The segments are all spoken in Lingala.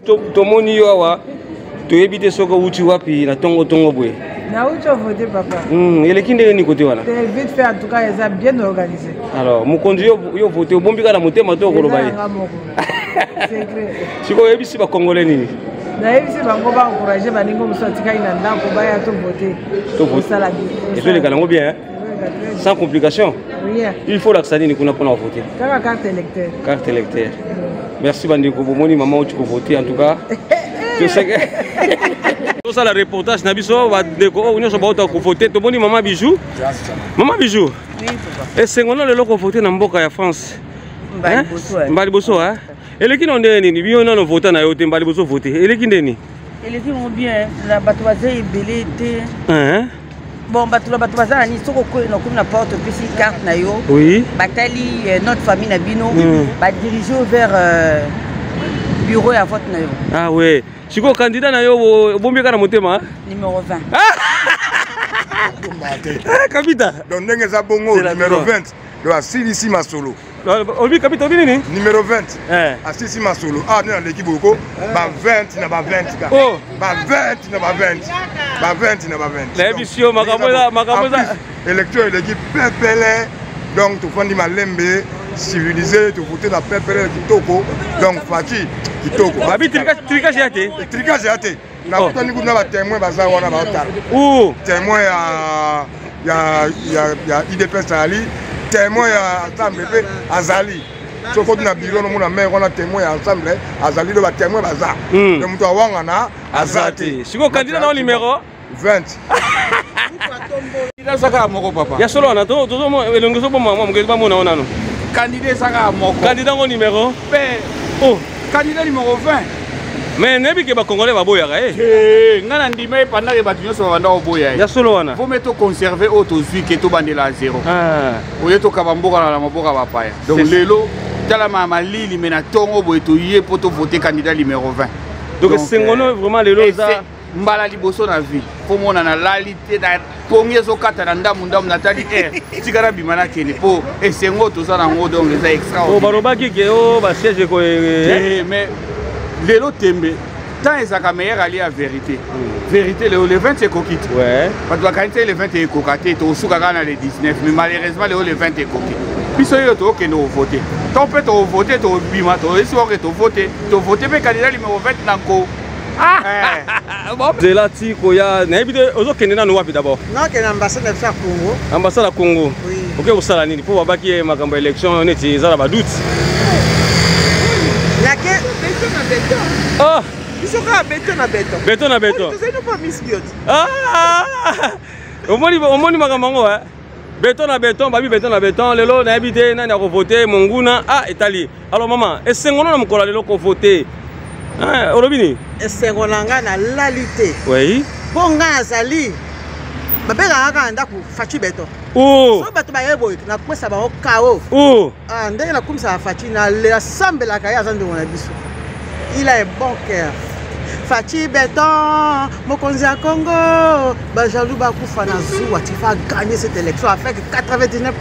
Tomoni yo awa, toyebi te soki owuti wapi na tongo tongo boye. Nauti ovote, papa. Eleki ndenge nini kote wana? C'est vite fait, en tout cas eza bien organisé. Alors mokonzi, yo vote, obombi kaka na motema to okoloba ye? Sikoyo oyebisi bacongolais nini? Nayebisi bango baencourage baningo mosusu atikali na ndako, baya tovote. Tosala ezoleka nango bien, sans complication? Rien. Il faut lakisa nini kuna mpona kovote? Kaka carte électeur. Carte électeur. Merci bandeko, bomoni mama oti kovote. En tout cas tosala reportage na biso, bandeko oyo nyonso bauta kovote. Tomoni mama Bijou. Mama Bijou, esengo no lelo kovote na mboka ya France mbala liboso, eleki no ndenge nini? Bino nano vota na yo te, mbala liboso vote, eleki ndeni? Eleki ngo bien, na bato baza ebele te. Bon, bato na bato baza na nini, soki okomi na porte, opesi carte na yo, batali notre famille na bino, badirige vers bureau ya vote na yo. Ah ouais, sikoyo candidat na yo obombi kaka na motema? Numéro 20. Kapita. Donc ndenge eza bongo, numéro 20 donc asilisi masolo. Obi kapita, obi nini? Numéro 20 asilisi masolo. Ah, nde naleki boyoko ba 20 na ba 20 ka ba 20 na ba 20, ba 20 na ba 20. Nayebisi yo, makambo eza, makambo eza. Élection eleki pepele, donc tofandi malembe, civilisé, tovote na pepele kitoko. Donc Fatshi kitoko. Babi tricage ya te? Tricage ya te. Nakutani kuna batémoin baza wana, baotala témoin ya UDPS azali, témoin ya Ensemble mpe azali. Soki oti na bureau, nomona maire wana, témoin ya Ensemble azali. Do batémoin baza, donc moto awangana aza te. Sikoyo candidat na numéro? 20. Ezaka moko, papa. Ya solo wana elongi ezoboma mwa moke, bamona o nano. Candidat ezaka moko. Candidat ngo numéro? Mpe oh, candidat numéro 20. Mais nayebi ke bacongolais baboyaka ye. Ngai na ndima ye pendant ke bato nyonso babanda koboya ye. Ya solo wana? Vome toconserve oyo tozwi ke tobandela ya zéro, oye tokaba mboka na maboko ya bapaya. Donc lelo talama malili, me na ntongo boye toye mpo tovote candidat numéro 20. Donc esengo no vraiment lelo eza? Mbala liboso na vie mpo mona nalali te, na pongi ezokata na ndambu ndambu, natali air tika nabima nakende mpo esengo toza nango, donc eza extra. Balobaki ke o basiège ko. Mais lelo tembe temps ezalaka meilleur allié ya vérité. Vérité lelo le 20 ekoki te. Bato bakanisi te le 20 ekoka te, tokosuka kaka na le 19, mais malheureusement lelo le 20 ekoki. Biso oyo tokokende kovote to mpe tokovote, tobima, toyesi oke tovote, tovote mpe candidat numéro 20 na nko. Nzela ti koya, nayebi te ozokende nanu wapi d'abord? Nakende ambassade na biso ya Congo. Ambassade ya Congo? Oke kosala nini? Mpo babaki ye makambo ya élection neti eza na badoute. Nake beton na beton. Biso kaka beton na beton. Beton na beton. Tozali mpo miss biot. Omoni, omoni makambo yango, beton na beton, babi beton na beton. Lelo nayebi te nani akovote monguna. Ah, etali. Alors mama, esengo no na mokolo ya lelo kovote, olobi nini? Esengo na ngai, nalali te. Mpo ngai nazali, babengaka kaka na ndako Fatshi Béton. So bato baye boye, nakwesa bango kao. Ndenge nakumisaka Fatshi, nasambelaka ye, aza ndongo na biso, il a un bon cœur. Fatshi Béton, mokonzi ya Congo, bajaloux bakufa na zuwa. Tu vas gagner cette élection avec 99.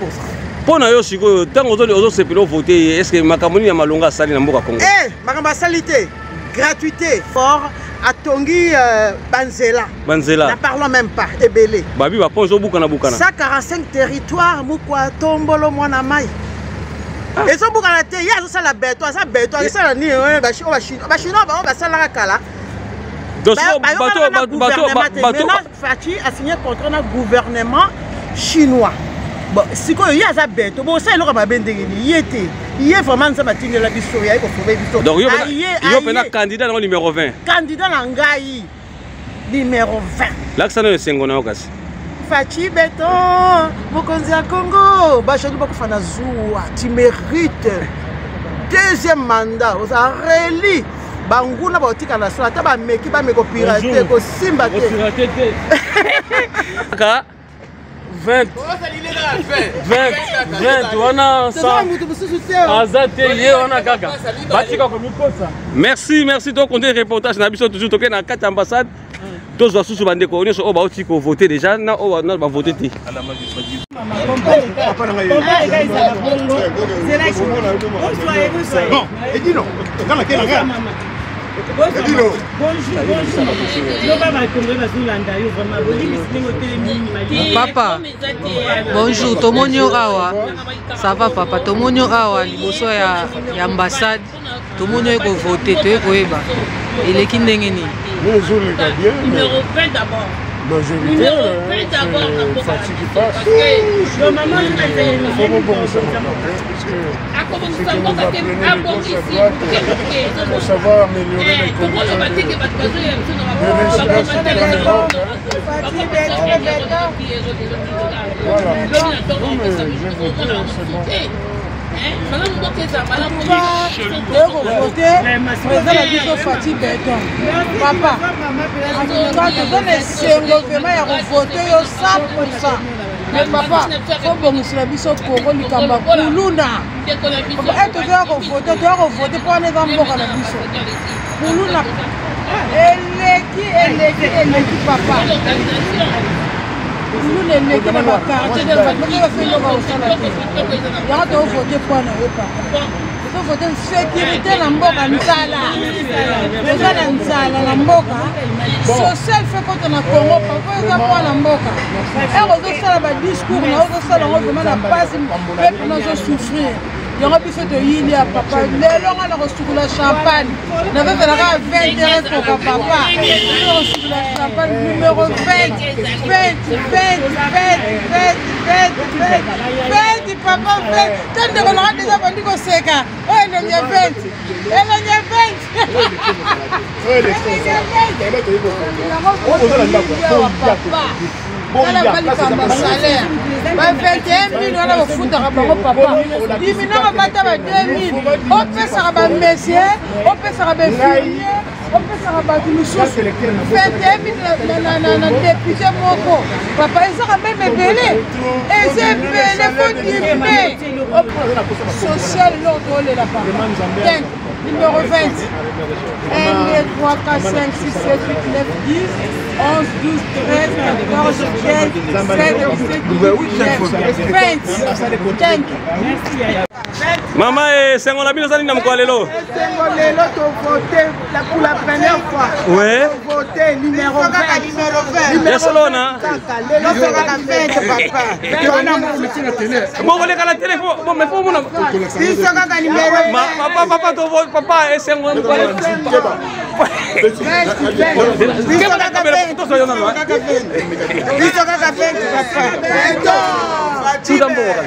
Mpo na yo sikoyo, ntango ozosepela ovote ye, est ce que makambo nini ya malonga asali na mboka Congo? Makambo asali te, gratuité fort, atongi banzela. Banzela. N'en parlons même pas, ebele. Babi bapont ezobukana bukana. 145 territoire, mokwa tombolo mwana mai ezobukana te. Ye azosala beto, aza beto, azosala nini? Bachinois bango basalaka kala. Fatshi a signé contrat na gouvernement chinois. Bon, sikoyo ye aza beto, bosala eloko mabe ndenge nini? Ye te, ye vraiment Nzambe atindela biso, yaye kosauve biso. Donc yo mpena candidat nango numéro 20? Candidat na ngai numéro 20. Lakisa nayo esengo na yo kasi. Fatshi Béton, mokonzi ya Congo, bajaloux bakufa na zuwa. Tu mérites deuxième mandat, oza réélu. Banguna baotika na solo, ata bameki, bameki kopirate, kosimba te. Kaka 20 20 20 wana. Moto mosusu te. Aza te, ye wana kaka, batika komikosa. Merci, merci. Tokonte reportage na biso toujours, toke na kati ya ambassade, tozwa susu bandeko nyonso oyo bauti kovote déjà na oyo na bavote te. Papa, bonjour, tomoni yo awa. Ça va papa, tomoni yo awa liboso ya, ya ambassade. Tomoni yo kovote, toye koyeba. Eleki ndenge nini? Ezoleka bien. Numéro 20 d'abord. Majorité, c'est Fatshi qui passe. Il faut rebondir parce que ce que nous apprenons de gauche à droite, il faut savoir améliorer les conditions de résidence en Europe. Voilà. Non, mais j'ai voté, c'est bon. Tokovote président na biso Fatshi Béton. Papa, en tout cas toza na esengo vraiment ya kovote yo 100. Mais papa, fobongisela biso Kongo likambo ya kuluna. E tozoya kovote, toya kovote mpo wana eza mboka na biso. Kuluna eleki eleki eleki papa, kuluna eleki na baquartier, bato eloko kosala te. Yango tovote mpo na yo papa, tovote sécurité na mboka, nzala, toza na nzala na mboka, social fe kota na Congo. Papa, eza mwana mboka, ere ozosala badiscours na ozosala yango vraiment na pasi, peuple nazosouffrir. Yango biso toyili ya papa. Lelo nga na kosukola champagne, nazozelaka 20 heures ekoka papa, kosukola champagne numéro 20 20 20 20 20 20 20 20 papa, 20. Te ndeko nanga deja bandi koseka. Oyo elongi ya 20, elongi ya 20, elongi ya 20 awa papa. Tala likambo ya salaire, ba 21 000 wana bofutaka bango papa, diminaka bata ba 2 000, opesaka bamesie, opesaka bainfirmier, opesaka bato misusu. 21 000 na député moko papa, ezaka meme ebele, eza ebele. Faut diminuer social eloko tolela papa. Numéro 20, 1, 2, 3, 4, 5, 6, 7, 8, 9, 10, 11, 12, 13, 14, 15, 16, 17, 18, 20. Thank you. Mama, esengo na bino ezali na mokolo lelo? Esengo lelo tovote pour la première fois. Ouais. Tovote numéro 20. Ya solo wana. Lelo kaka 20 papa. Bokoleka na tele, mais faut mona. Biso kaka numéro. Papa, papa, tovote papa, esengo. Biso kaka 20. Biso kaka 20 papa. Tuta mboka.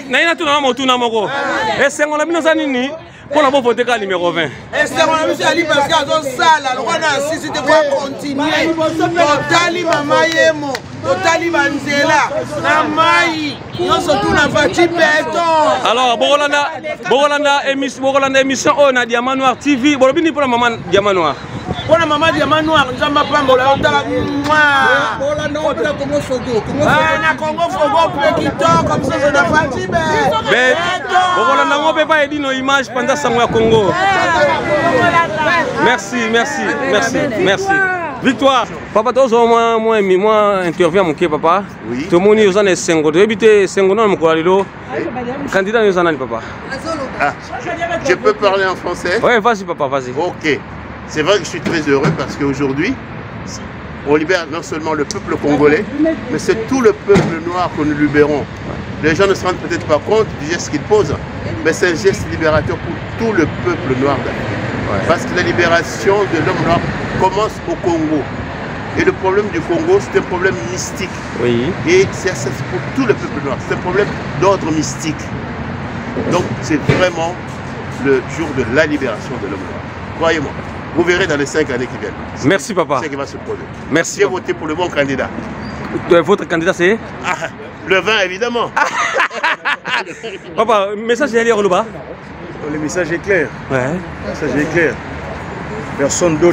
Naye natuna motuna moko: esengo na bino eza nini mpona bovote kaka numéro 20? Esengo na biso yali parce que azosala lokwa na asisi te po acontinue. Totali mama yemo, totali banzela na mai nyonso, tuna Fatshi Béton. Alors bokolanda émission oyo na Diamant Noir TV. Bolobi nini mpona mama Diamant Noir? Mpona mama Diamant Noir, Nzambe apambola yo. Tala na Congo Fogo mpe kitoko, biso na Fatshi. Bokolanda ngo mpe pa Edino Image, panza sango ya Congo. Merci, merci, merci, merci. Victoire papa, tozwa mwa interview ya moke papa. Tomoni oza na esengo, toyebi te esengo nano mokolo ya lelo. Candidat oyo eza nani papa? Ah, je peux parler en français? Ouais, vas-y papa, vas-y. Ok. C'est vrai que je suis très heureux parce qu'aujourd'hui, on libère non seulement le peuple congolais, mais c'est tout le peuple noir que nous libérons. Les gens ne se rendent peut-être pas compte du geste qu'ils posent, mais c'est un geste libérateur pour tout le peuple noir d'Afrique. Parce que la libération de l'homme noir commence au Congo. Et le problème du Congo, c'est un problème mystique. Et c'est pour tout le peuple noir. C'est un problème d'ordre mystique. Donc c'est vraiment le jour de la libération de l'homme noir. Croyez-moi. Vous verrez dans les 5 années qui viennent. Merci papa. Ce qui va se produire. Merci. J'ai voté pour le bon candidat. Votre candidat, c'est? Ah, le 20 évidemment. Papa, message ya oloba. Le message est clair. Ouais. Le message est clair. Personne d'autre.